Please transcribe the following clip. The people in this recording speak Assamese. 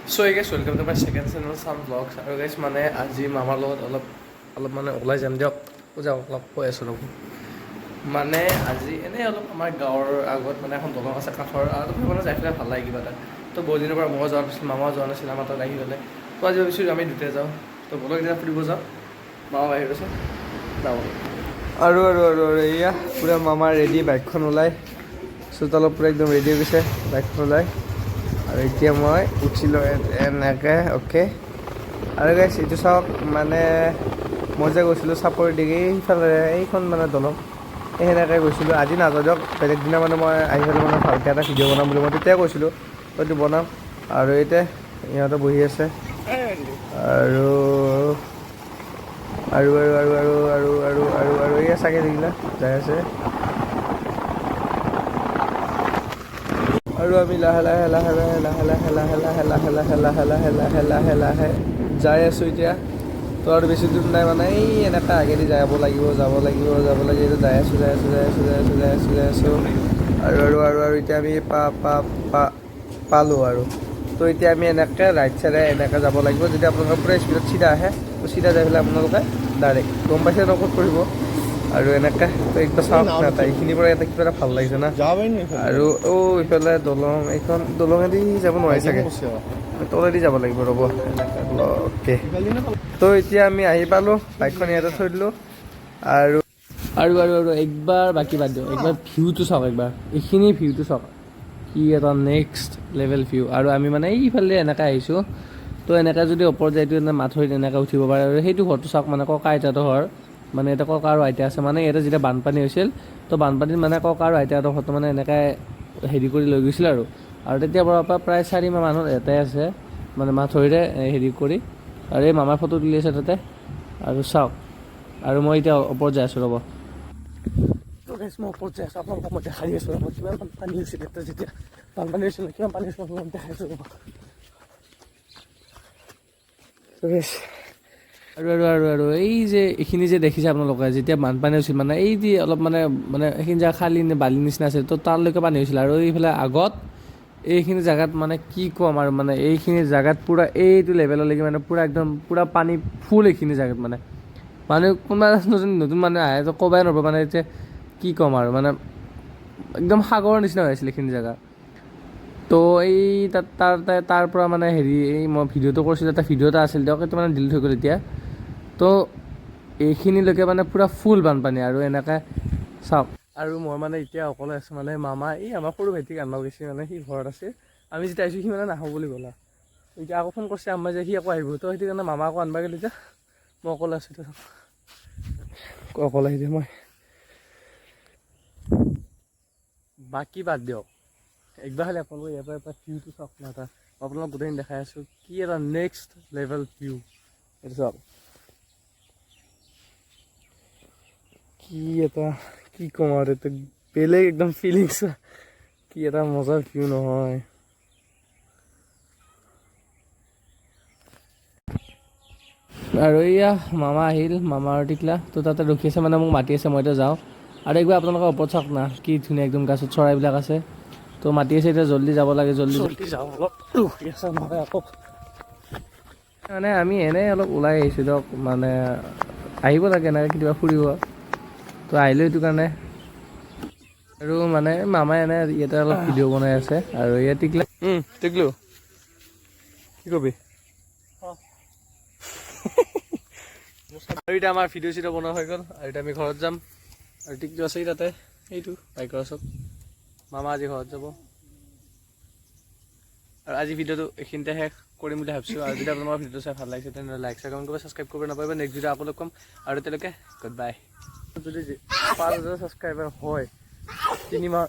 So guys, welcome to my second channel, Sam Vlogs. আৰু গাইছ, মানে আজি মামাৰ লগত অলপ অলপ মানে ওলাই যাম দিয়ক। যাওঁ, অলপ কৈ আছোঁ ৰ'ব। মানে আজি এনেই অলপ আমাৰ গাঁৱৰ আগত মানে এখন দলং আছে কাঠৰ, আৰু তাতে মানে যাই পেলাই ভাল লাগে কিবা এটা। তো বহুত দিনৰ পৰা ময়ো যোৱা নাছিলোঁ, মামাও যোৱা নাছিল আমাৰ তাত আহি পেলাই। তো আজি ভাবিছোঁ আমি দুটাই যাওঁ। তো ব'লক, এতিয়া ফুৰিব যাওঁ। মামা বাহিৰত আছে, যাওঁ। আৰু আৰু আৰু আৰু এয়া পূৰা মামা ৰেডি, বাইকখন ওলাই চোতালত পূৰা একদম ৰেডি হৈ গৈছে বাইকখন ওলাই। আৰু এতিয়া মই উঠিলোঁ এনেকৈ, অ'কে। আৰু গাইছ, এইটো চাওক, মানে মই যে গৈছিলোঁ চাপৰি দিগি সিফালে, এইখন মানে দলং, এই সেনেকৈ গৈছিলোঁ। আজি নাযাওঁ দিয়ক, বেলেগ দিনা মানে মই আহি পেলাই মানে ভালকৈ এটা ভিডিঅ' বনাম বুলি মই তেতিয়াই কৈছিলোঁ, এইটো বনাম। আৰু এতিয়া ইহঁতে বহি আছে। আৰু আৰু আৰু আৰু আৰু আৰু আৰু আৰু আৰু এয়া চাগে দেখিলা যাই আছে। আৰু আমি লাহে লাহে লাহে লাহে লাহে লাহে লাহে লাহে লাহে লাহে লাহে লাহে লাহে লাহে লাহে যাই আছোঁ এতিয়া। তো আৰু বেছি দূৰ নাই, মানে এই এনেকৈ আগেদি যাব লাগিব, যাব লাগিব, যাব লাগিব। এতিয়া যাই আছোঁ, যাই আছোঁ, যাই আছোঁ, যাই আছোঁ, যাই আছোঁ, যাই আছোঁ। আৰু আৰু আৰু আৰু এতিয়া আমি পা পা পা পালোঁ। আৰু তো এতিয়া আমি এনেকৈ ৰাইট চাইডে এনেকৈ যাব লাগিব। যদি আপোনালোকে পূৰা স্পীডত চিধা আহে, তো চিধা যাই পেলাই আপোনালোকে ডাইৰেক্ট গম পাইছে ন ক'ত পৰিব। আৰু এনেকৈ তো একবাৰ চাওক না এটা, এইখিনিৰ পৰা এটা কিবা এটা ভাল লাগিছে না। আৰু অ' ইফালে দলং, এইখন দলঙেদি যাব নোৱাৰি চাগে, তলেদি যাব লাগিব, ৰ'ব। অ'কে, তো এতিয়া আমি আহি পালোঁ, বাইকখন ইয়াতে থৈ দিলোঁ। আৰু আৰু আৰু আৰু একবাৰ বাকী বাদ দিয়ক, একবাৰ ভিউটো চাওক, একবাৰ এইখিনি ভিউটো চাওক, কি এটা নেক্সট লেভেল ভিউ। আৰু আমি মানে এইফালে এনেকৈ আহিছোঁ। তো এনেকৈ যদি ওপৰত যায়, এইটো এনে মাথাউৰিত এনেকৈ উঠিব পাৰে। আৰু সেইটো ঘৰটো চাওক, মানে ককা আইতাহঁতৰ ঘৰ, মানে ইয়াতে ককা আৰু আইতা আছে। মানে ইয়াতে যেতিয়া বানপানী হৈছিল, তো বানপানীত মানে ককা আৰু আইতাহঁতৰ ঘৰটো মানে এনেকৈ হেৰি কৰি লৈ গৈছিল। আৰু আৰু তেতিয়াৰ পৰা প্ৰায় 4 মাহ মানুহ ইয়াতে আছে, মানে মাথাউৰিৰে হেৰি কৰি। আৰু এই মামাৰ ফটো তুলি আছে তাতে। আৰু চাওক, আৰু মই এতিয়া ওপৰত যাই আছোঁ, ৰ'ব। তো গাইছ, মই ওপৰত যাই আছোঁ, আপোনালোকক মই দেখাই দি আছোঁ, ৰ'ব। কিমান পানী হৈছিল ইয়াতে, যেতিয়া বানপানী হৈছিল, কিমান পানী হৈছিল, আপোনালোকক দেখাই আছোঁ, ৰ'ব। তো গাইছ, আৰু আৰু আৰু আৰু এই যে এইখিনি যে দেখিছে আপোনালোকে, যেতিয়া বানপানী হৈছিল, মানে এই যে অলপ মানে মানে এইখিনি জেগা খালী নে বালি নিচিনা আছিল, তো তালৈকে পানী হৈছিল। আৰু এইফালে আগত এইখিনি জেগাত মানে কি ক'ম আৰু, মানে এইখিনি জেগাত পূৰা এইটো লেভেললৈকে মানে পূৰা একদম পূৰা পানী ফুল এইখিনি জেগাত। মানে মানুহ কোনোবা নতুন নতুন মানুহ আহে, তো ক'বাই নোৱাৰিব, মানে এতিয়া কি ক'ম আৰু, মানে একদম সাগৰৰ নিচিনা হৈ আছিল এইখিনি জেগা। তো এই তাত তাৰ তাৰ পৰা মানে হেৰি, এই মই ভিডিঅ'টো কৰিছিলোঁ, এটা ভিডিঅ' এটা আছিল দিয়ক, সেইটো মানে ডিলিট হৈ গ'ল এতিয়া। তো এইখিনিলৈকে মানে পূৰা ফুল বানপানী। আৰু এনেকৈ চাওক। আৰু মই মানে এতিয়া অকলে আছোঁ, মানে মামা এই আমাৰ সৰু ভাইটিক আনিব গৈছে, মানে সি ঘৰত আছে। আমি যেতিয়া আহিছোঁ, সি মানে নাহোঁ বুলি ক'লা। এতিয়া আকৌ ফোন কৰিছে আম্মাই যে সি আকৌ আহিব, তো সেইটো কাৰণে মামা আকৌ আনিব গ'ল। এতিয়া মই অকলে আছোঁ, এতিয়া অকলে আহিছে মই। বাকী বাদ দিয়ক, একবাৰ খালি আপোনালোকে ইয়াৰ পৰা এটা ভিউটো চাওক না এটা। আপোনালোক গোটেইখিনি দেখাই আছোঁ, কি এটা নেক্সট লেভেল ভিউ এইটো চাওক। কি এটা, কি ক'ম আৰু, এইটো বেলেগ একদম ফিলিংছ, কি এটা মজা ভিউ নহয়। আৰু এইয়া মামা আহিল, মামা আৰু টিকলা তো তাতে ৰখি আছে, মানে মোক মাতি আছে, মই এতিয়া যাওঁ। আৰু একবাৰ আপোনালোকৰ ওপৰত চাওক না, কি ধুনীয়া একদম গাছত চৰাইবিলাক আছে। তো মাতি আছে, এতিয়া জল্দি যাব লাগে, জল্দি জল্দি যাওঁ, অলপ ৰখি আছে নহয় আকৌ। মানে আমি এনেই অলপ ওলাই আহিছোঁ দিয়ক, মানে আহিব লাগে এনেকৈ কেতিয়াবা ফুৰিব, তো আহিলোঁ সেইটো কাৰণে। আৰু মানে মামাই এনে ইয়াতে অলপ ভিডিঅ' বনাই আছে। আৰু ইয়াত টিকলা, টিকলু, কি কবি? আৰু এতিয়া আমাৰ ভিডিঅ' চিডিঅ' বনোৱা হৈ গ'ল, আৰু এতিয়া আমি ঘৰত যাম। আৰু টিকলু আছে তাতে, সেইটো বাইকৰ ওচৰত। মামা আজি ঘৰত যাব। আৰু আজি ভিডিঅ'টো এইখিনিতে শেষ কৰিম বুলি ভাবিছোঁ। আৰু যদি আপোনালোকৰ ভিডিঅ'টো চাই ভাল লাগিছে, তেনেহ'লে লাইক, শ্বেয়াৰ, কমেণ্ট কৰিব, ছাবস্ক্ৰাইব কৰিব নাপাব। নেক্সট ভিডিঅ' আকৌ লগ পাম, আৰু তেওঁলোকে গুড বাই। যদি 5000 ছাবস্ক্ৰাইবাৰ হয় 3 মাহ